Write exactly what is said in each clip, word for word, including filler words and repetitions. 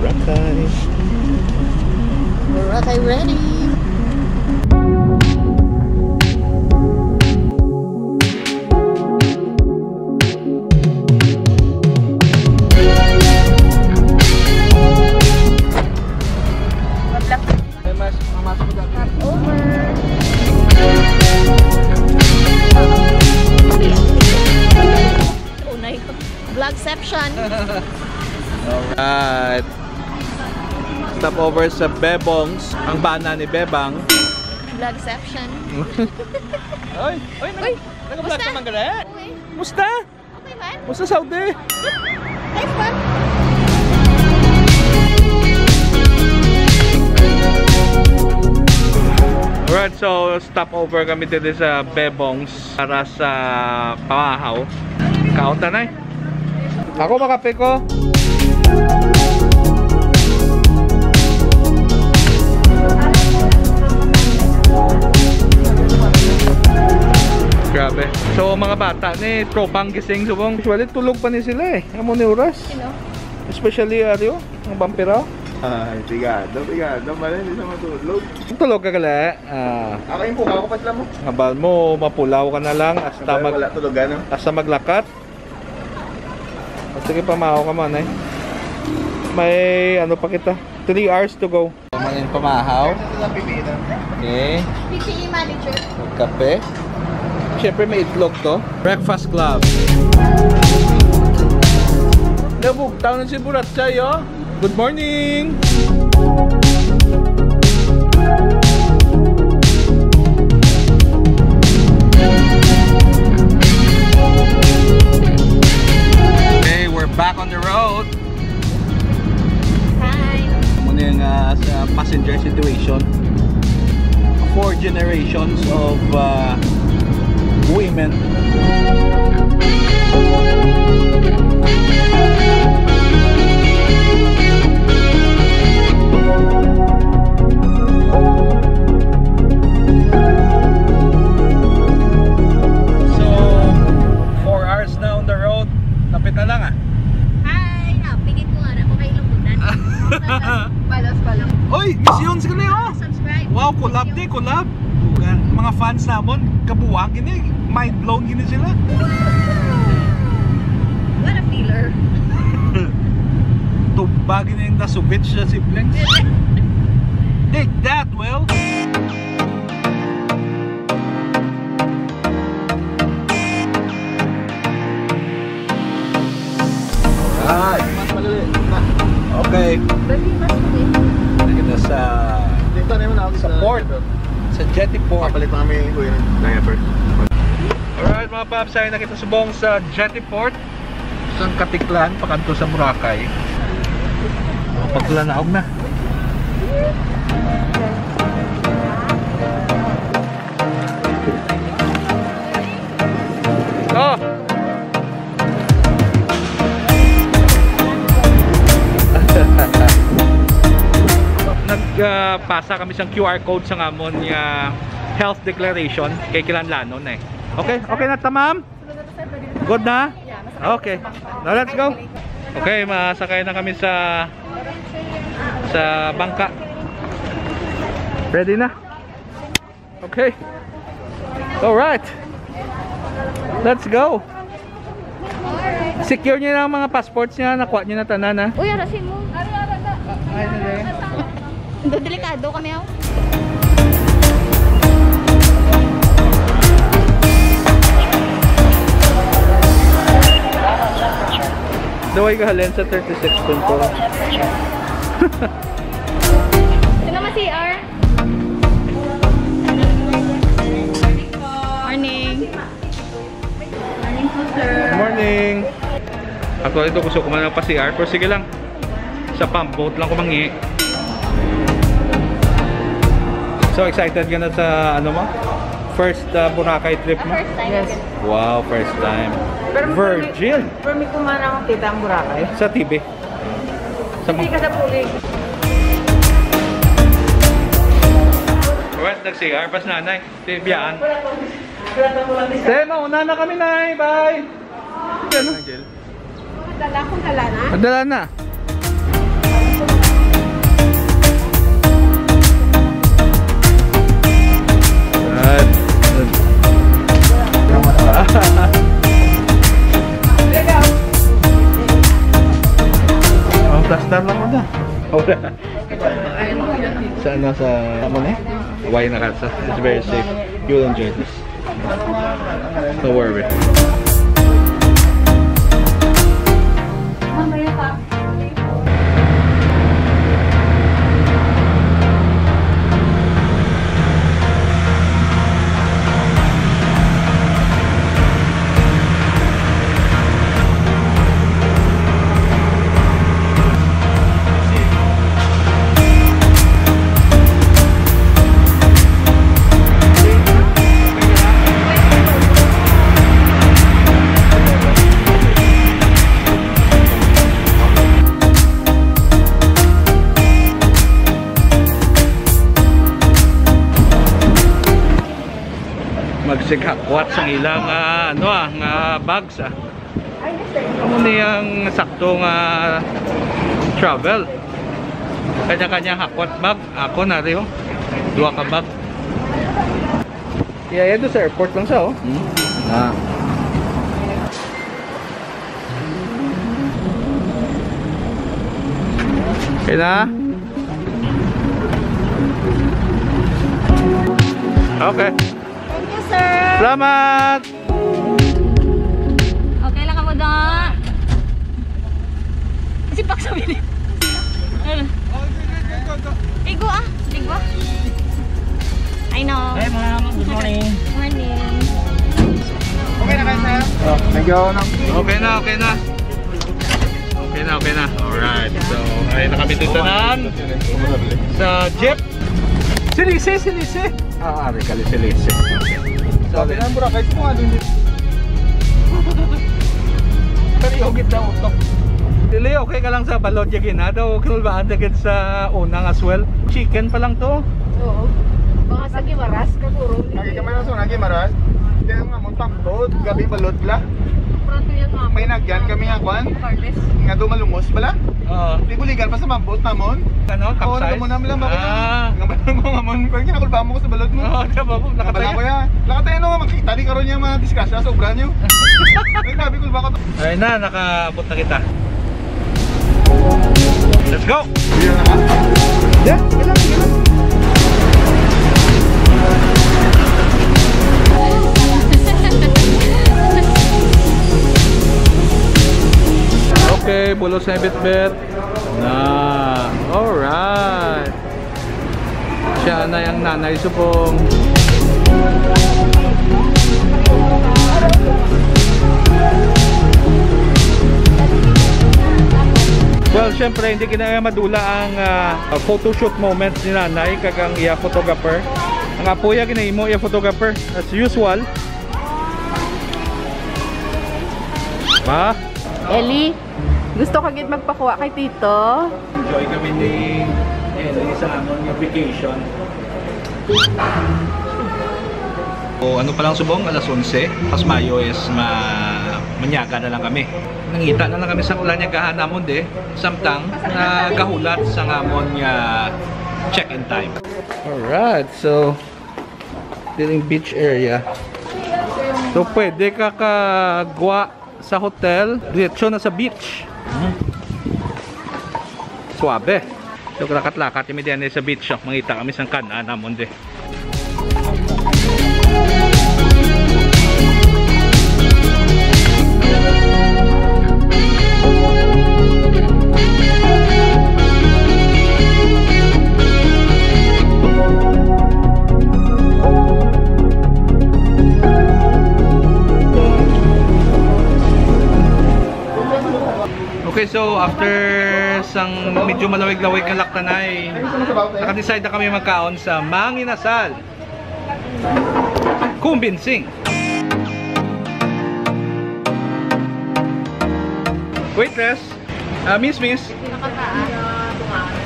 Boracay. Boracay ready. May mas, mamas ko dati. Over. Unay. Vlogception. Alright. Stop over sa Bebongs. Ang bana ni Bebang. Vlogception. Oy, oy, nag-, Uy, nag-vlog kumusta? Naman ka na? Okay. Kumusta? Okay man? Kumusta Saudi? Nice man. Alright, so stop over kami dito sa Bebongs para sa pamahaw. Kaon ta, nay. Ako makape ko. Grabe. So, mga bata ni tropang gising subong. Actually, tulog pa ni sila eh. Amo ni oras. Sino? Especially Ario, ang vampiro. Ay, tigado, tigado. Mali, hindi siya matulog. Tulog ka gali. Ah. Ako yung kuha ko pa sila mo. Habal mo, mapulaw ka na lang. Hasta mag, wala tulog, ano? Hasta maglakat. O, sige, pamahaw ka man, eh. May ano pa kita. Three hours to go. Kumain pamahaw. Okay. P P E manager. Magkape. Siyempre, may itlog to. Breakfast Club. Nabugtaw na si Burachay, oh. Good morning! Okay, we're back on the road. Hi. Muna yung, ah, sa passenger situation. Four generations of, ah, women. So, four hours na on the road. Tapit na lang, ah. Hi! Ah, pigit ko nga na kung kayo lumbutan. Palos, palos. Oy, misyon sa kanila, oh! Subscribe. Wow, collab ni, collab. Mga fans namon, kabuang gini, mind blown gini sila. What a feeler. Tumba gini yung nasubit siya, siblings. Take that, Will. Alright. Okay. Dali, mas mali. Nakita sa, dito na yun, sa port. Sa jetty port. Papalit na kami, kuya, ng diaper. Alright, mga paps, ay nakita subong sa jetty port. Sang Katiklan, pakadto sa Boracay. Pagkalanaog na. Oh! Nag, ah, pasa kami sang Q R code sa ngamon nga health declaration kay kinahanglanon eh. Okay, okay na ta, ma'am? Good na? Okay. Now let's go. Okay, masakay na kami sa sa bangka. Ready na? Okay. All right. Let's go. Secure niyo na ang mga passports niya, nakuha niyo na tanan, ha? Uy, ara si mo. Ay, hindi. Delikado kami, oh. Daway ka halin sa thirty-six point four. Sino ma C R? Morning. Morning po, sir. Morning. Ako ito, gusto ko man magpa-C R, pero sige lang. Sa pump, boat lang ko mangi. So excited ka na sa, ano mo? First, uh, Boracay trip mo? First time. Yes. Wow, first time. Pero Virgin. Pero may kumana akong kita ang Boracay. Sa T V. Sa hindi mga ka sa pulig. Alright, nag-C R pa si nanay. Ti biyaan. Te, mauna na kami, nay. Bye. Ano? Dala kong dala na. Dala na. Plastar lang mo na. Wala. Sa ano, sa ano eh? Why na ka? It's very safe. You'll enjoy this. Don't worry. Magsighakwat sang ilang, ah, ano, ah, nga bags, ah. Amo ni ang sakto nga travel. Kanya-kanya hakwat bag. Ako na rin, oh. Dua ka bag. Yeah, yeah, doon sa airport lang siya, oh. Hmm? Ah. Okay na? Okay. Thank you, sir. Salamat! Okay lang ka mo da. Kasi paksa bili. Igo ah, igo ah. I know. Hey, ma'am. Good morning. Morning. Okay na kayo, sir? Oh, thank you, ma'am. Okay na, okay na. Okay na, okay na. Alright. So, ay na kami dito sa jeep. Silisi, silisi. Ah, ari ka, silisi. Sabi na, mura, kahit mo, ano, hindi. Pero yung gitna utok. Dili, okay ka lang sa balod ya gina. Daw, okay ba, ante gid sa unang as well. Chicken pa lang to. Oo. Mga sa Guimaras, kaguro. Lagi ka man sa unang Guimaras. Hindi, nga mo, tambod. Gabi balod la. Pronto yan, nga. May nagyan kami nga, kwan? Harvest. Nga dumalumos pala. Oo. Di buligan pa sa mabot namon. Ano? Oo, kapsay? Namon naman lang, bakit Ah. Nga ba mo namon? Kaya kinakulba mo ko sa balod mo. Oo, di ba po? Nakataya. Nakataya, no, makita di karon yung mga disgrasya, sobra nyo. Ay, grabe, kulba ko to. Ay na, nakaabot na kita. Let's go! Yeah, sige lang, sige lang. Okay, bulos na bitbit. Na, alright. Siya na yung nanay subong. Well, syempre, hindi kinaya madula ang ah, photoshoot moment ni nanay kag ang iya photographer. Ang apo iya ginahimo iya photographer as usual. Ha? Ellie, gusto ka gid magpakuha kay tito? Enjoy kami ni Ellie sa amon nga vacation. O ano pa lang subong, alas onse, pas mayo is ma manyaga na lang kami. Nangita na lang kami sa plan nga gahan namon de, samtang nagahulat sa amon nga check-in time. Alright, so Diring beach area. So, pwede ka kagwa sa hotel, diretso na sa beach. Hmm. Suabe. So, lakat-lakat kami diyan sa beach, oh. Mangita kami sang kan-an namon di. Okay, so after sang medyo malawig-lawig nga laktanay, naka-decide na kami magkaon sa Mang Inasal. Convincing. Waitress, ah, miss, miss.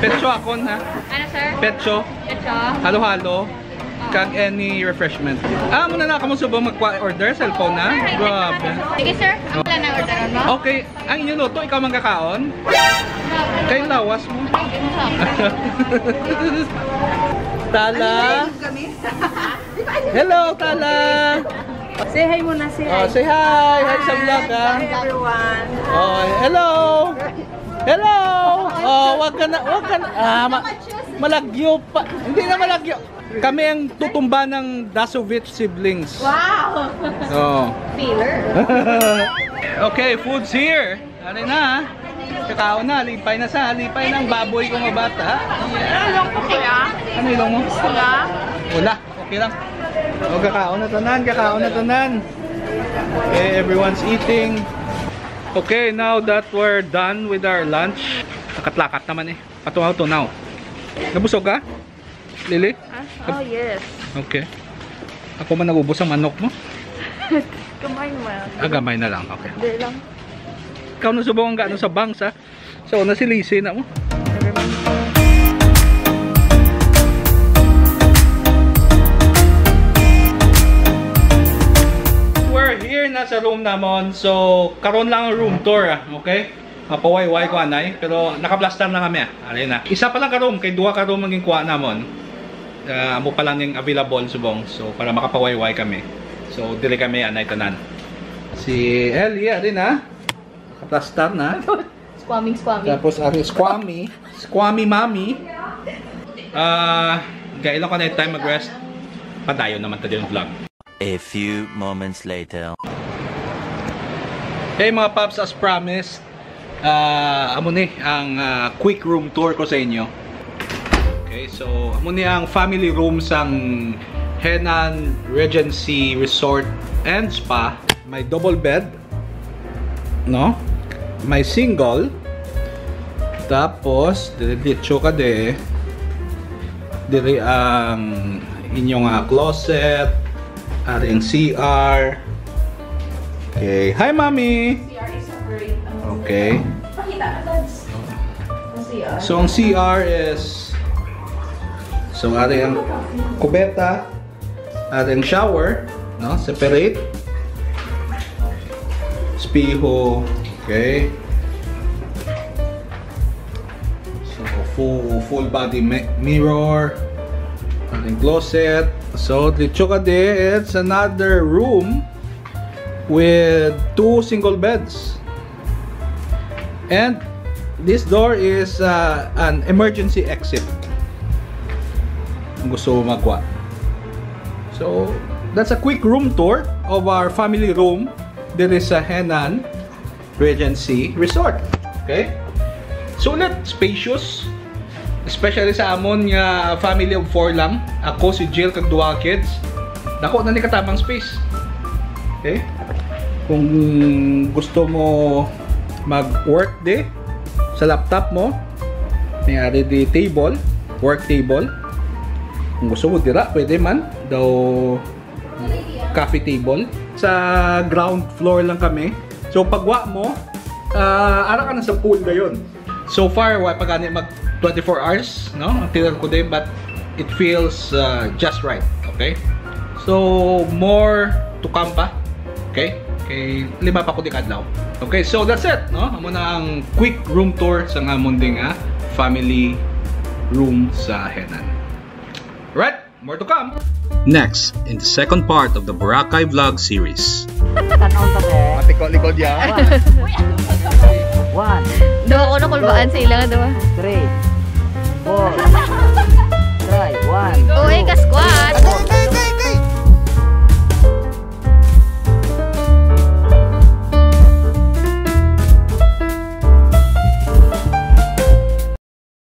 Petso akon, ha? Ano, sir? Petso. Petso. Halo-halo. Kag any refreshment. Ah, muna na kamo subong magkwa order, cellphone na. Grabe. Sige, sir. Ang plan na order mo? Okay. Ang inyo luto, ikaw man kakaon? Kay lawas mo. Tala. Hello, Tala. Say hi muna, say Oh, hi. Say hi. Hi sa vlog, ah. Hi, everyone. Oh, hello. Hello! Oh, wag ka na, wag ka na. Ah, ma- malagyo pa. Hindi na malagyo. Kami ang tutumba ng Dasovich siblings. Wow! Oh. Filler. Okay, food's here. Ano na? Kakao na, lipay na sa, lipay ng baboy ko nga bata. Ilong ko kaya? Ano ilong mo? Sila? Wala, okay lang. O, kakao na tanan, kakao na tanan. Okay, everyone's eating. Okay, now that we're done with our lunch, lakat-lakat naman eh. Patunaw-tunaw. Nabusog ka? Lily? Ah, oh, yes. Okay. Ako man nagubos ang manok mo? Kamay man. Ah, gamay na lang. Okay. Hindi lang. Ikaw na subong ang gaano sa bangs, ha? So, nasilisi na mo. We're here na sa room namon. So, karon lang ang room tour, ah. Okay? Mapawayway ko anay, pero nakaplastar na kami, ah. Ari na. Isa pa lang ka room, kay duha ka room ang ginkuha namon. Ah, amo pa lang yung available subong. So, para makapawayway kami. So, dili kami anay tanan. Si Ellie, ari na. Nakaplastar na. Squaming, squaming. Tapos, ari, squammy. Squammy mommy. Ah, gailan ko na yung time mag-rest. Padayon naman ta yung vlog. A few moments later. Hey mga paps, as promised, ah, amo ni ang, ah, quick room tour ko sa inyo. Okay, so amo ni ang family room sang Henan Regency Resort and Spa. May double bed, no? May single. Tapos, diretso ka de. Diri ang inyong, ah, closet, ari ang C R. Okay. Hi, Mommy! C R is separate. Ang Okay. Pakita ka, Lods. Ang C R. So, ang C R is, so, ari ang kubeta, ari ang shower, no? Separate. Espeho. Okay. So, full, full body mi- mirror. Ating closet. So, diretso ka de, it's another room with two single beds. And this door is, uh, an emergency exit. Kung gusto mo magkuha. So, that's a quick room tour of our family room. Diri sa Henan Regency Resort. Okay? Sulit, spacious. Especially sa amon nga family of four lang. Ako, si Jill, kag duha ka kids. Dako na ni katabang space. Okay? Kung gusto mo mag-work di sa laptop mo, may ari di table, work table. Kung gusto mo dira, pwede man. Daw coffee table. Sa ground floor lang kami. So pagwa mo, ah, ara ka na sa pool dayon. So far, wa pa gani mag twenty-four hours, no? Ang tinan ko din, but it feels, uh, just right, okay? So, more to come pa, okay? Kay lima pa ko di kadlaw. Okay, so that's it, no? Amo na ang quick room tour sa nga amon ding, ah, family room sa Henan. Right? More to come. Next, in the second part of the Boracay Vlog series. Tan-on pa, sir. Matiko likod ya. One, Duha ko na kulbaan sa ilang duha. Three.